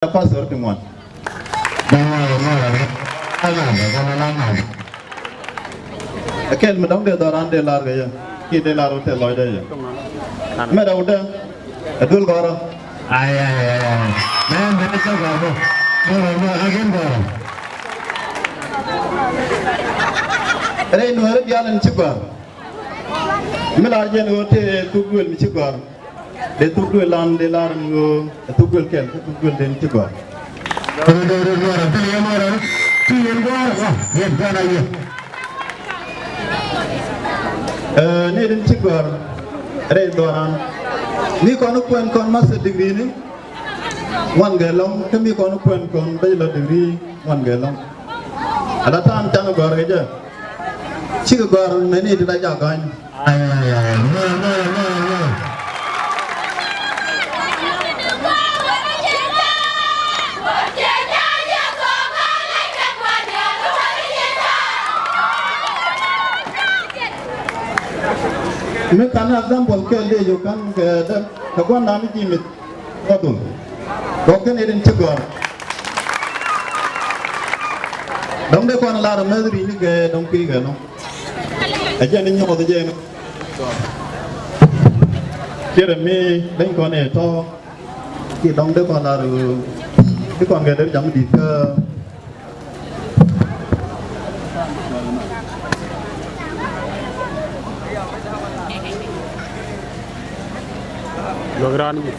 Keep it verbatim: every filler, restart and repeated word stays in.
Pastor ti ŋuan. Ɛ kɛl mi dɔ̱ŋ dee dhɔran dee lar kɛ yɛ. Ki dee lar wä tɛ lɔcdɛ yɛ. Mɛ dɛ wä dee. Ɛ duel gɔrä. Ay, ay, ay, ay. Mɛ mɛ cä gɔrä. Gɔrä mɛ agen gɔrä. Rɛy nuɛɛri diaal in ci gɔr. Mi lar jɛn ɣöö tëë thuk duël mi ci gɔr. Dee thuk duël lan dee lar in ɣöö ɛ thuk duël kɛl kä thuk duël den ci gɔr. Rɛy nuɛɛri diaal in ci gɔr. Ɛ, ni din ci gɔr rɛy dhɔran. Mi kɔn kuɛn kɔn master degree ni ŋuan gɛ lɔŋ, kä mi kɔn kuɛn kɔn bachelor degree ŋuan gɛ lɔŋ. Ala tan can gɔr kɛ jɛ. Cikɛ gɔr mɛni ti la jak gɔny. Ay, ay, ay, no, no, no, no. Mi kan example kɛ lec ɔ kan kɛ däk kɛ gua̱n dan ji̱ mit. Kɔthun. Kɔk kɛn irin ci gɔ̱r. Dɔ̱ŋ dee kɔn lar mɛth ri̱c ni kɛ dɔ̱ŋ kui̱ kɛ nɔ. Ɛ jɛn ni nyɔk ɔ jɛn. Ci rɛ mi deny kɔn ɛ tɔ. Ci dɔ̱ŋ dee kɔn lar ti kɔn kɛ dee jam di̱t kä. Lɔk raan mi.